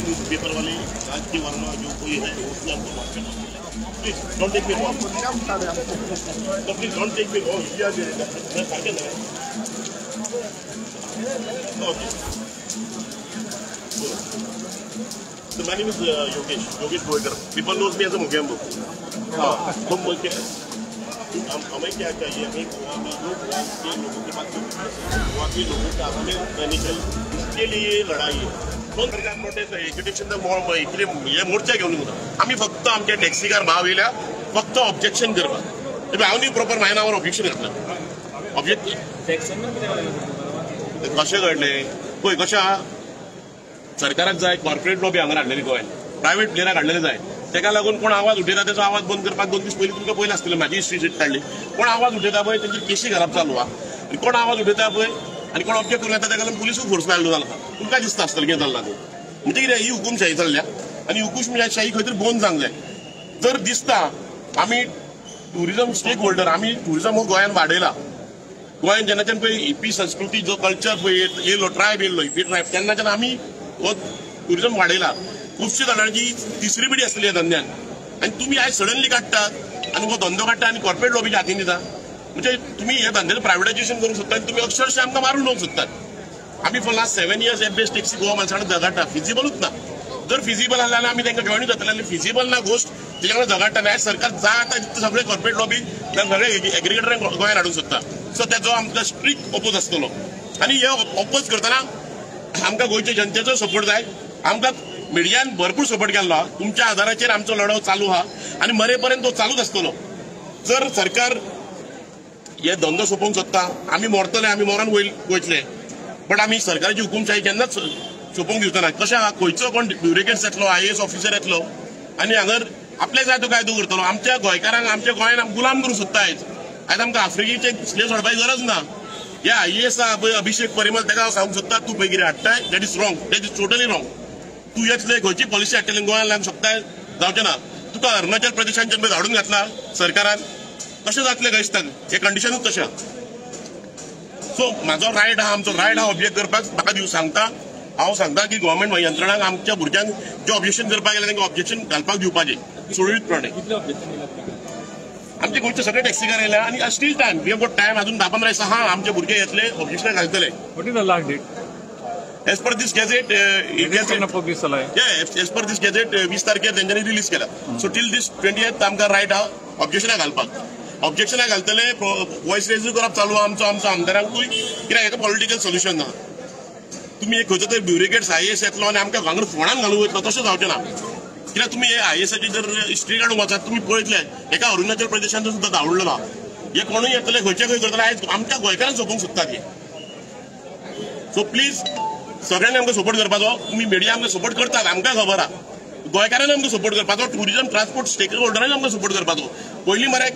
News paper वाले राजकीय वर्मा जो कोई है उसने हमको माफ करना। Please don't take me wrong. Please don't take me wrong. Okay. So my name is Yogesh Goyekar. People knows me as a Mogambo. हाँ, हम बोलते हैं हमें क्या चाहिए, हमें गोवा में जो गोवा के लोगों के पास जो गोवा के लोगों का हमें रहने चाहिए, उसके लिए लढाई आहे. दोन प्रकार प्रोटेस्ट एज्युकेशन हे मोर्चा घेवन वता आमी फक्त आमचे टॅक्सीकार भाव येयल्या फक्त ऑब्जेक्शन करपाक. हांव न्ही प्रॉपर म्हाज्या नांवार ऑब्जेक्शन घातलां. ऑब्जेक्ट कशें घडलें पळय, कशें आहा सरकाराक जाय कॉर्पोरेट लॉबी हांगा हाडलेली गोंयान, प्रायवेट प्लेयराक हाडलेले जाय. तेका लागून कोण आवाज उठयता तेचो आवाज बंद करपाक 2 दीस पयलीं तुमकां पयलें आसतलें म्हाजी हिस्ट्री शीट काडली. कोण आवाज उठयता पळय तेंची केशी घालप चालू आहा आनी कोण आवाज उठयता पळय आनी कोण ऑब्जेक्ट करून येता तेका लागून पुलिसूय फोर्स लागलो जाला. तुमकां दिसता आसतलें कितें चल्लां तें. म्हणजे कितें ही हुकुमशाही चल्ल्या आनी हुकुमशाही खंय तरी बंद जावंक जाय. जर दिसता आमी ट्युरिजम स्टेक होल्डर, आमी ट्युरिजम हो गोंयान वाडयला. गोंयान जेन्नाच्यान पळय हिप्पी संस्कृती जो कल्चर पळय येयलो, ट्रायब येयलो हिप्पी ट्रायब, तेन्नाच्यान आमी हो ट्युरिजम वाडयला. खुबशे जाणांची तिसरी पिढी आसतली ह्या धंद्यान आनी तुमी आयज सडनली काडटात आनी हो धंदो काडटा आनी कॉर्पोरेट लॉबीच्या हातीन दिता. म्हणजे तुमी हे धंद्याचें प्रायवेटायजेशन करूंक सोदता आनी तुमी अक्षरशः आमकां मारून उडोवंक सोदतात. आमी for last 7 years app based taxi Goa माणसां झगडटा, फिजिबलूच ना. जर फिजिबल आसलें जाल्यार आमी तांकां जॉयनूच जातले आनी फिजिबल ना गोश्ट तेच्या कडेन झगडटा. आयज सरकार जाता तितले सगळे कॉर्पोरेट लॉबी सगळे एग्रिगेटरांक गोंयांत हाडूंक सोदता. सो तेजो आमकां स्ट्रिक्ट ओपोज आसतलो आनी हे ओपोज करतना आमकां गोंयच्या जनतेचो सपोर्ट जाय. आमकां मिडियान भरपूर सपोर्ट केल्लो आहा, तुमच्या आधाराचेर आमचो लढो चालू आहा आनी मरेपर्यंत तो चालूच आसतलो. जर सरकार हे धंदो सोंपोवंक सोदता आमी मरतले, आमी मरोन वयतले, बट आमी सरकाराची हुकुमशाही केन्नाच सोंपोवंक दिवचो ना. कशें आहा खंयचो कोण ब्युरोक्रेट्स येतलो, IAS officer येतलो आनी हांगर आपले जाय तो कायदो करतलो. आमच्या गोंयकारांक आमच्या गोंयान गुलाम करूंक सोदता. आयज आयज आमकां आफ्रिकेचे स्लेव सोडपाची गरज ना. हे IAS आहा पळय अभिषेक परिमल, ताका हांव सांगूंक सोदता तूं पळय कितें हाडटाय that is wrong, that is totally wrong. तूं येतले खंयची पॉलिसी हाडटले गोंयांत लागूंक शकताय जावचें ना. तुका अरुणाचल प्रदेशांच्यान पळय धाडून घातला सरकारान, कशें जातलें काय दिसता हें कंडिशनूच तशें. सो म्हाजो रायट आहा, आमचो रायट आहा ऑब्जेक्ट करपाक. म्हाका दिवं सांगता, हांव सांगता की गव्हर्मेंट यंत्रणांक आमच्या भुरग्यांक जे ऑब्जेक्शन करपाक गेले तांकां ऑब्जेक्शन घालपाक दिवपाचें सुरळीत प्रमाणे. आमचे गोंयचे सगळे टॅक्सीकार येयल्या आनी still time, we have got time. अजून 10-15 दिसां आहा, आमचे भुरगे येतले ऑब्जेक्शनां घालतले. What is the last date? As per this gazette, as per this gazette 20 तारखेर तेंच्यांनी रिलीज केला. सो टील दीस 20th आमकां रायट आहा ऑब्जेक्शनां घालपाक. ऑब्जेक्शनां घालतले, वॉयस रेजूय करप चालू आहा आमचो आमचो आमदारांकूय, कित्याक हेका पॉलिटिकल सोल्युशन ना. तुमी एक खंयचो तरी ब्युरोक्रेट्स IAS येतलो आनी आमकां हांगा फोंडान घालूंक वयतलो तशें जावचें ना. कित्याक तुमी हे IASाची जर हिस्ट्री काडूंक वचात तुमी पळयतले एका अरुणाचल प्रदेशांत सुद्दां धांवडलो ना. हे कोणूय येतले खंयचे खंय करतले, आयज आमच्या गोंयकारांक सोंपोवंक सोदतात हे. सो प्लीज सगळ्यांनी आमकां सपोर्ट करपाचो. तुमी मिडिया आमकां सपोर्ट करतात आमकां खबर आहा, गोंयकारांनी आमकां सपोर्ट करपाचो, ट्युरिजम ट्रान्सपोर्ट स्टेक होल्डरांनी आमकां सपोर्ट करपाचो. पयलीं मरे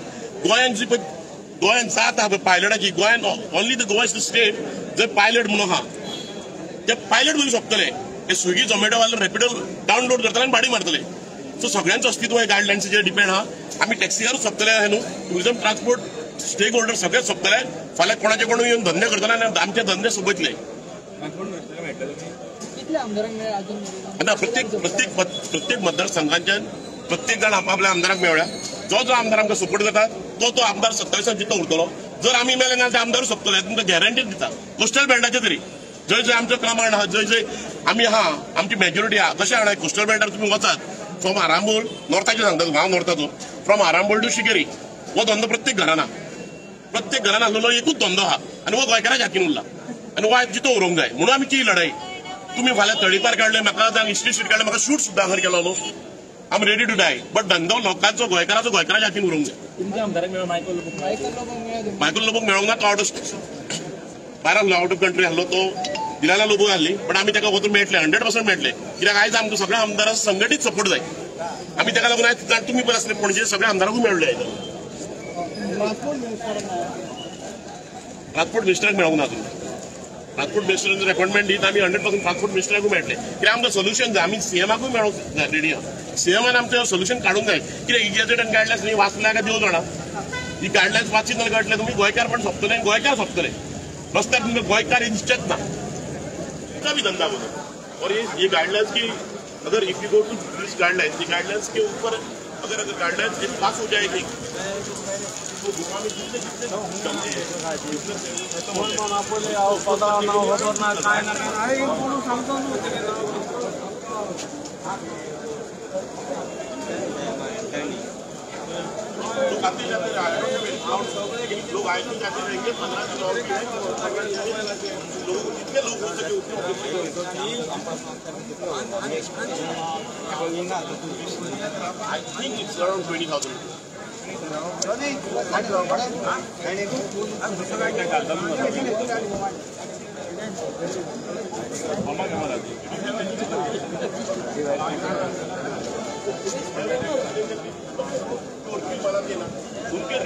गोंयांत जी पळय गोंयांत जात आहा पळय पायलटाची, गोंयांत only the Goa is the state जंय पायलट म्हणून आहा ते पायलट म्हणून सोंपतले. हे स्विगी झोमॅटो वाले रॅपिडो डावनलोड करतले आनी भाडी मारतले. सो सगळ्यांचो अस्तित्व हे गायडलायन्साचेर डिपेंड आहा. आमी टॅक्सीकारूच सोंपतले अशें न्हू, ट्युरिजम ट्रान्सपोर्ट स्टेक होल्डर सगळेच सोंपतले. फाल्यां कोणाचे कोणूय येवन धंदे करतले आनी आमचे धंदे सोंपयतले. ना प्रत्येक प्रत्येक प्रत्येक मतदारसंघांच्यान प्रत्येक जाण आपापल्या आमदाराक मेळ्ळ्या. जो जो आमदार आमकां सपोर्ट करता तो तो आमदार 27 जितो उरतलो. जर आमी मेले ना ते आमदारूच सोंपतले, तुमकां गॅरंटी दिता. कोस्टल बेल्टाचे तरी जंय जंय आमचो कमांड आहा, जंय जंय आमी आहा, आमची मेजॉरिटी आहा. कशें जाणा कोस्टल बेल्टार तुमी वचात फ्रॉम आरांबोल नॉर्थाचें सांगता, हांव नॉर्थाचो, फ्रॉम आरांबोल टू शिकेरी हो धंदो प्रत्येक घरान आहा. प्रत्येक घरान आसलेलो एकूच धंदो आहा आनी हो गोंयकाराच्या हातीन उरला आनी हो आयज जितो उरोवंक जाय म्हणून आमची लढाई. तुमी फाल्यां तडीपार काडले म्हाका, हिस्ट्री शीट काडले म्हाका, शूट सुद्दां हांगर केलो न्हू. I am ready to die, but धंदो लोकांचो गोंयकाराचो गोंयकाराच्या हातीन उरोवंक जाय. मायकल लोबोक मेळोंक ना, तो आवट ऑफ भायर आसलो, आवट ऑफ कंट्री आसलो, तो दिलाला लोबो आसली, बट आमी ताका वचून मेळटले, 100% मेळटले. कित्याक आयज आमकां सगळ्या आमदारांक संघटीत सपोर्ट जाय. आमी ताका लागून आयज तुमी पळय आसले पणजे सगळ्या आमदारांकूय मेळ्ळे. आयज ट्रान्सपोर्ट मिनिस्टराक मेळोंक ना अजून. ट्रान्सपोर्ट मिनिस्टरान जर अपॉइंटमेंट दीत आमी 100% ट्रान्सपोर्ट मिनिस्टराकूय मेळटले. कित्याक आमकां सोल्युशन जाय, आमी सीएमाकूय मेळोंक जाय रेडी आहा. सीएमान आमचें सोल्युशन काडूंक जाय. कित्याक ही गॅझेट आनी गायडलायन्स न्ही वाचल्या काय देव जाणा, ही गायडलायन्स वाचीत जाल्यार कळटलें तुमी गोंयकार पण सोंपतले आनी गोंयकार सोंपतले. रस्त्यार तुमकां गोंयकार हे दिसचेच ना. का भी धंदा बोलो और ये गाइडलाइंस की अगर if you go to this guidelines, the guidelines K ऊपर अगर अगर गाइडलाइंस पास हो जाएगी तो गोवा में जितने जितने धंधे हैं बिजनेस है वो खत्म हो जाएंगे. लोग आते जाते रहे, लोग आए तो जाते रहेंगे. 15 दिन और भी है, लोगों को जितने लोग हो सके उतने. I think it's around 20,000. उनके